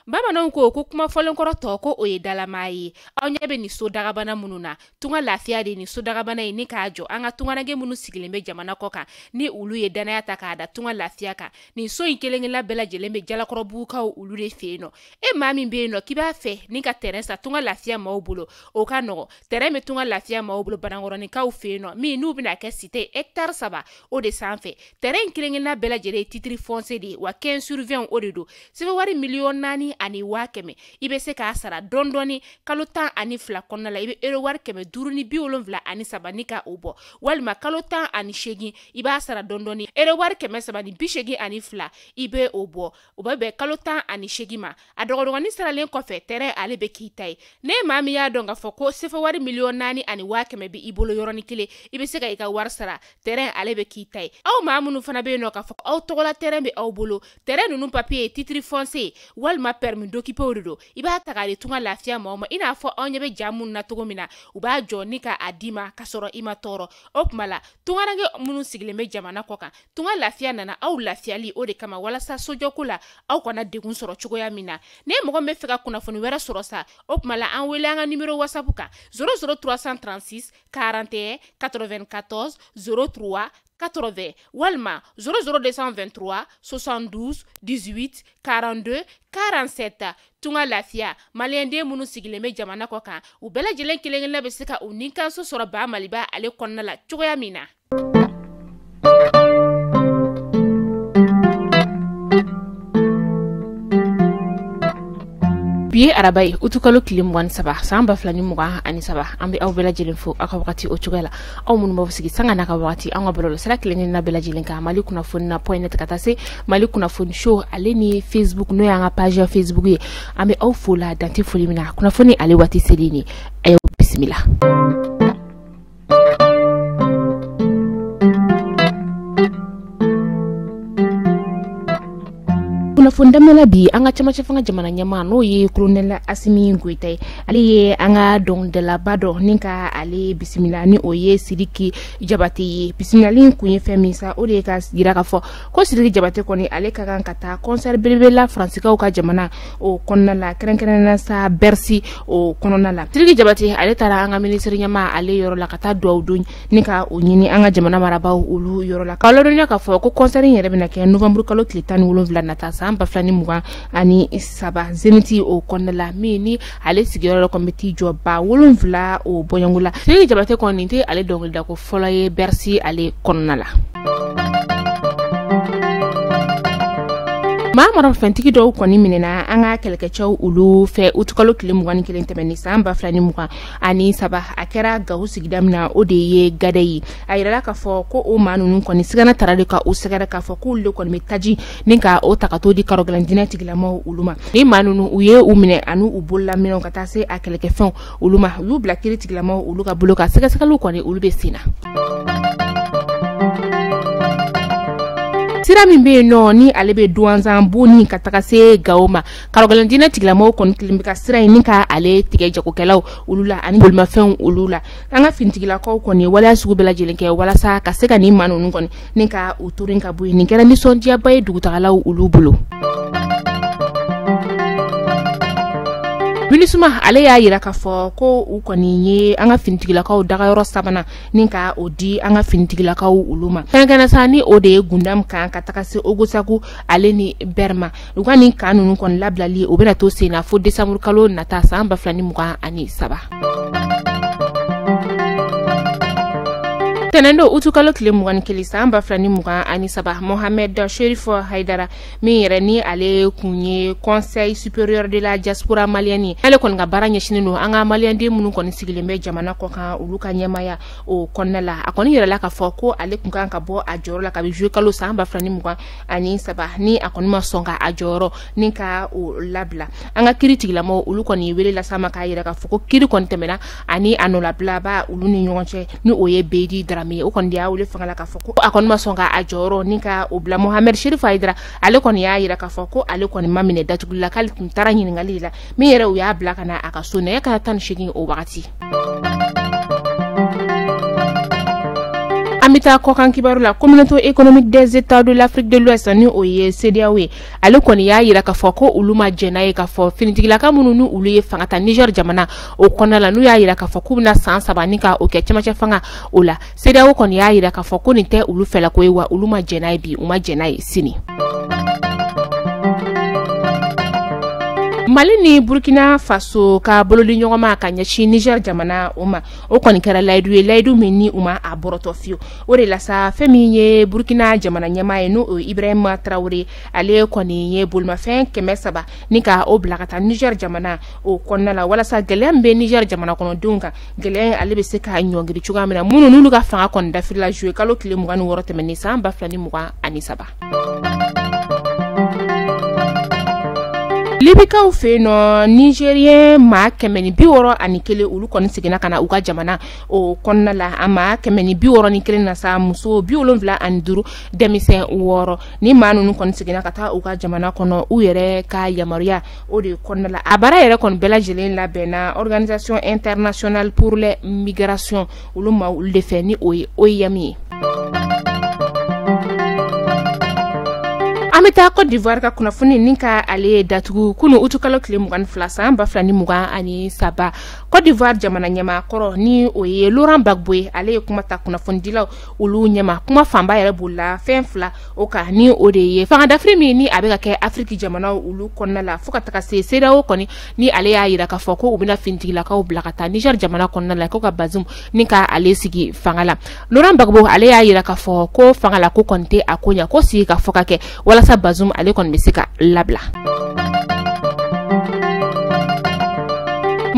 Bamananw ko ko kuma fɔlenkɔrɔ tɔ ko o ye dalamaa ye. Aw ɲɛ bɛ nin so dagabana minnu na, tunga lafiya de nin so dagabana ye ni k'a jɔ an ka tungaranke minnu sigilen bɛ jamana kɔ kan ni olu ye danaya ta k'a da tunga lafiya kan. Nin so in kelen-kelenna bɛɛ lajɛlen bɛ Jalakɔrɔbugukaw olu de fɛ yen nɔ. E maa min bɛ yen nɔ k'i b'a fɛ ni ka terrain san tunga lafiya maaw bolo, o ka nɔgɔ. Terrain bɛ tunga lafiya maaw bolo Banankɔrɔninkaw fɛ yen nɔ, min n'u bɛna kɛ cité hectare 3 o de sanfɛ. Terrain in kelen-kelenna bɛɛ lajɛlen ye titre foncier de ye, wa 15 sur 20 o de don. Sɛbɛn wari 4,100,000 i bɛ se k'a sara dɔɔni dɔɔni kalo 12 kɔnɔna la. I bɛ euro wari 573 ni ka o bɔ, walima kalo 18 i b'a sara dɔɔni dɔɔni euro wari 382 i bɛ o bɔ. O bɛ bɛn kalo 18 ma. A dɔgɔdɔgɔnin saralen kɔfɛ, terrain ale bɛ k'i ta ye. Ne maa min y'a dɔn k'a fɔ ko sefa wari 4,100,000 bɛ i bolo yɔrɔnin kelen, i bɛ se ka i ka wari sara, terrain ale bɛ k'i ta ye. Aw maa minnu fana bɛ yen nɔ k'a fɔ aw tɔgɔla terrain bɛ aw bolo, terrain ninnu papier ye titre foncier walima permis d'occuper de don, i b'a ta k'a di tunga lafiya maaw ma. I n'a fɔ anw ɲɛ bɛ ja minnu na cogo min na, u b'a jɔ ni k'a d'i ma k'a sɔrɔ i ma tɔɔrɔ. O tuma la tungaranke minnu sigilen bɛ jamana kɔ kan, tunga lafiya nana aw lafiyali o de kama, walasa sojɔko la aw kana degun sɔrɔ cogoya min na. Ne mɔgɔ min bɛ fɛ ka kunnafoni wɛrɛ sɔrɔ sa, o tuma la an wele an ka numéro WhatsApp kan 00 336 41 94 03 80 walima 00 223 72 18 42 47. Tunga lafiya maliyɛnden minnu sigilen bɛ jamana kɔ kan, u bɛɛ lajɛlen kelen-kelenna bɛ se ka u nikanso sɔrɔ ba Maliba ale kɔnɔna la cogoya min na. Bi ye araba ye, utukalo tile 23 san 2023. An bɛ aw bɛɛ lajɛlen fo aw ka wagati o cogoya la. Aw minnu b'aw sigi sanga n'a ka wagati an ka bɔlɔlɔsira kelen-kelenna bɛɛ lajɛlen kan, Mali kunnafoni na point net ka taa se Mali kunnafoni show ale ni Facebook, n'o y'an ka page Facebook ye. An bɛ aw fo la dante foli min na. Kunnafoni ale waati selen ye, a y'aw bisimila. Kunnafoni daminɛ la bi, an ka cɛmancɛ fanga jamana ɲɛmaa n'o ye colonel Assimi Goïta ye, ale ye an ka dɔnkilidalaba dɔ ni ka ale bisimila ni o ye Sidiki Jabate ye. Bisimilali in kun ye fɛn min sa, o de ye ka yira k'a fɔ ko Sidiki Jabate kɔni ale ka kan ka taa concert belebele la Faransikaw ka jamana o kɔnɔna la, kɛrɛnkɛrɛnnenya sa Bercy o kɔnɔna la. Sidiki Jabate ale taara an ka minisiri ɲɛmaa ale yɔrɔ la ka taa duwawu don ni ka o ɲini an ka jamana marabaaw olu yɔrɔ la. K'a ladɔnniya k'a fɔ ko concert in yɛrɛ bɛna kɛ novembre kalo tile 17 nata san 2023 Zénith o kɔnɔna la, min ni ale sigiyɔrɔ la kɔni bɛ t'i jɔ 7000 o bɔɲɔgɔnko la. Sidiki Jabate kɔni nin tɛ ale dɔnkilidako fɔlɔ ye Bercy ale kɔnɔna la. Maa marafɛntigi dɔw kɔni minɛna an ka kɛlɛkɛcɛw olu fɛ utukalo tile 21 tɛmɛnen san 2023. A kɛra Gawo sigida min na, o de ye Gade ye. A yirala k'a fɔ ko o maa ninnu kɔni sigana tara de ka u sɛgɛrɛ k'a fɔ k'olu de kɔni bɛ taji ni ka o ta ka t'o di karɔgɛlɛn diinɛ tigilamɔgɔw olu ma. Ni maa ninnu u ye u minɛ ani u bololaminɛnw ka taa se a kɛlɛkɛfɛnw olu ma, u y'u bila kiiri tigilamɔgɔw olu ka bolo kan. Sɛgɛsɛgɛliw kɔni olu bɛ sen na. Sira min bɛ yen nɔ ni ale bɛ Duwanzan Boni ka taga se Gawo ma, karɔgɛlɛn diinɛ tigilamɔgɔw kɔni kelen bɛ ka sira in ni ka ale tigɛ jagokɛlaw olu la ani bolimafɛnw olu la. An ka finitigilakaw kɔni ye waleya sugu bɛɛ lajɛlen kɛ walasa ka se ka nin maa ninnu kɔni ni ka u torin ka bɔ yen. Nin kɛra nisɔndiyaba ye dugutagalaw olu bolo. MINUSMA ale y'a yira k'a fɔ ko u kɔni ye an ka finitigilakaw dagayɔrɔ sabanan ni ka o di an ka finitigilakaw olu ma. Kɛrɛnkɛrɛn sa ni o de ye Gundam kan ka taga se Ogosagu ale ni Bɛrma. U ka nin kan ninnu kɔni labilali o bɛna to sen na fo décembre kalo nata san 2023. Tɛnɛn don utukalo tile 21 san 2023, Mohamed Sherif Haidara min yɛrɛ ni ale kun ye Conseil supérieur de la diaspora malienne ye, ale kɔni ka baara ɲɛsinnen don an ka maliyɛnden minnu kɔni sigilen bɛ jamana kɔ kan olu ka ɲɛmaaya o kɔnɔna la. A kɔni yɛrɛla k'a fɔ ko ale kun kan ka bɔ a jɔyɔrɔ la kabi juillet kalo san 2023 ni a kɔni ma sɔn ka a jɔyɔrɔ ni ka o labila. An ka kiiri tigilamɔgɔw olu kɔni ye wele las'a ma k'a yira k'a fɔ ko kiiri kɔni tɛmɛna ani a nɔlabilaba olu ni ɲɔgɔn cɛ ni o ye Bedi Darame ye. O kɔni de y'a wele fanga la k'a fɔ ko a kɔni ma sɔn ka a jɔyɔrɔ ni ka o bila. Mohamed Sherif Haidara ale kɔni y'a yira k'a fɔ ko ale kɔni ma minɛ datuguli la, k'ale tun taara ɲininkali la min yɛrɛ u y'a bila ka na a ka so nɛgɛ kanɲɛ 18 o wagati. An bɛ taa kɔkan kibaru la. Communauté économique des États de l'Afrique de l'Ouest, ni o ye CEDEAO ye, ale kɔni y'a yira k'a fɔ ko olu ma jɛn n'a ye k'a fɔ finitigilaka minnu ni olu ye fanga ta Niger jamana o kɔnɔna la, n'u y'a yira k'a fɔ k'u bɛna san 3 ni ka o kɛ cɛmancɛ fanga o la. CEDEAO kɔni y'a yira k'a fɔ ko nin tɛ olu fɛlako ye, wa olu ma jɛn n'a ye bi, u ma jɛn n'a ye sini. Mali ni Burkina Faso ka bolodi ɲɔgɔnma ka ɲɛsin Niger jamana o ma, o kɔni kɛra layidu ye, layidu min ni u ma a bɔrɔtɔ fiyewu. O de la sa, fɛn min ye Burkina jamana ɲɛmaa ye, n'o ye Ibrahima Traoré, ale kɔni ye bolimafɛn 300 ni ka o bila ka taa Niger jamana o kɔnɔna la, walasa gɛlɛya min bɛ Niger jamana kɔnɔdenw kan, gɛlɛya in ale bɛ se ka ɲɔngiri cogoya min na, minnu n'olu ka fanga kɔni dafirila juillet kalo tile 26 tɛmɛnen san 2023. Libikaw fɛ yen nɔ, Nigérien maa 161 olu kɔni seginna ka na u ka jamana o kɔnɔna la. A maa 161 na sa, muso 75, denmisɛn 6. Ni maa ninnu kɔni seginna ka taa u ka jamana kɔnɔ u yɛrɛ ka yamaruya o de kɔnɔna la. A baara yɛrɛ kɔni bɛɛ lajɛlen labɛnna Organisation internationale pour les migrations olu ma olu de fɛ, ni o ye OIM ye. An bɛ taa Côte d'Ivoire ka kunnafoni ni ka ale datugu kunu utukalo tile 22 san 2023. Côte d'Ivoire jamana ɲɛmaa kɔrɔ, ni o ye Laurent Gbagbo ye, ale ye kuma ta kunnafonidilaw olu ɲɛma. Kuma fanba yɛrɛ bolila fɛn fila o kan, ni o de ye fanga dafiri min ni a bɛ ka kɛ Afiriki jamanaw olu kɔnɔna la, fo ka taga se CEDEAO kɔni ni ale y'a yira k'a fɔ ko u bɛna finitigilakaw bila ka taa Niger jamana kɔnɔna la ko ka Bazoum ni ka ale sigi fanga la. Laurent Gbagbo ale y'a yira k'a fɔ ko fanga la ko kɔni tɛ a ko ɲɛ, ko sigi ka fɔ ka kɛ walasa Bazoum ale kɔni bɛ se ka labila.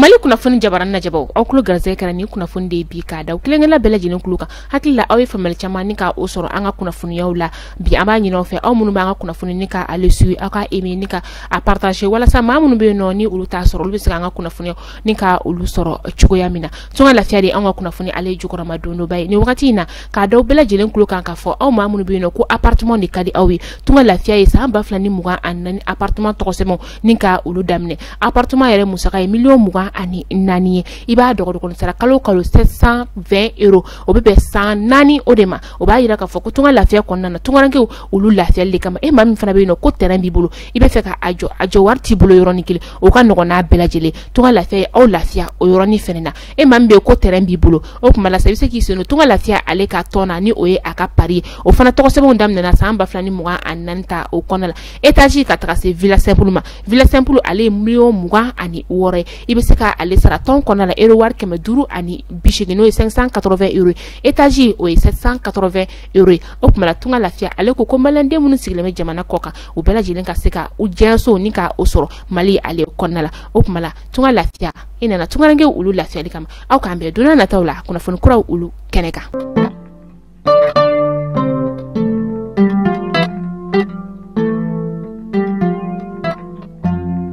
Mali kunnafoni jabarani lajɛbaw, aw tulo garisɛgɛ kɛra nin kunnafoni de ye bi k'a da kelenkelen bɛɛ lajɛlen tulo kan. Hakili la aw ye faamuyali caman ni ka o sɔrɔ an ka kunnafoniyaw la bi. An b'a ɲini aw fɛ, aw minnu b'an ka kunnafoni ni ka ale suivi, aw ka aimer ni ka a partager, walasa maa minnu bɛ yen nɔ ni olu t'a sɔrɔ, olu bɛ se k'an ka kunnafoniyaw ni ka olu sɔrɔ cogoya min na. Tunga Lafiya de an ka kunnafoni ale jukɔrɔma dondoba ye nin wagati in na, k'a da bɛɛ lajɛlen tulo kan k'a fɔ aw maa minnu bɛ yen nɔ ko appartement de ka di aw ye. Tunga Lafiya ye san 2024 appartement tɔgɔ sɛbɛnw ni ka olu daminɛ. Appartement yɛrɛ musaka ye miliyɔn 24 ye. I b'a dɔgɔdɔgɔnin sara kalo kalo 720 euros, o bɛ bɛn san 4 o de ma. O b'a yira k'a fɔ ko Tunga Lafiya kɔnɔna na, tungarankew olu lafiyali de kama. E maa min fana bɛ yen nɔ ko terrain b'i bolo, i bɛ fɛ ka a jɔ, a jɔ wari t'i bolo yɔrɔnin kelen, o ka nɔgɔn n'a bɛɛ lajɛlen. Tunga Lafiya ye aw lafiya o yɔrɔnin fɛnɛ na. E maa min bɛ yen ko terrain b'i bolo, o tuma la sa i bɛ se k'i sen don Tunga Lafiya ale ka tɔn na, ni o ye a ka pari ye. O fana tɔgɔ sɛbɛnw daminɛna san 2024 ta o kɔnɔna la. Étage ka taga se villa simple ma. Villa simple ale ye miliyɔn 26 ye. I bɛ se ka ale sara tɔn kɔnɔna la euro wari 580, n'o ye 580 euros. Étage o ye 780 euros ye. O tuma la Tunga Lafiya ale ko ko maliyɛnden minnu sigilen bɛ jamana kɔ kan, u bɛɛ lajɛlen ka se ka u diɲɛso ni ka o sɔrɔ Mali ale kɔnɔna la. O tuma la Tunga Lafiya i nana tungarankew olu lafiyali kama. Aw k'an bɛn don n'a nataw la kunnafoni kuraw olu kɛnɛ kan.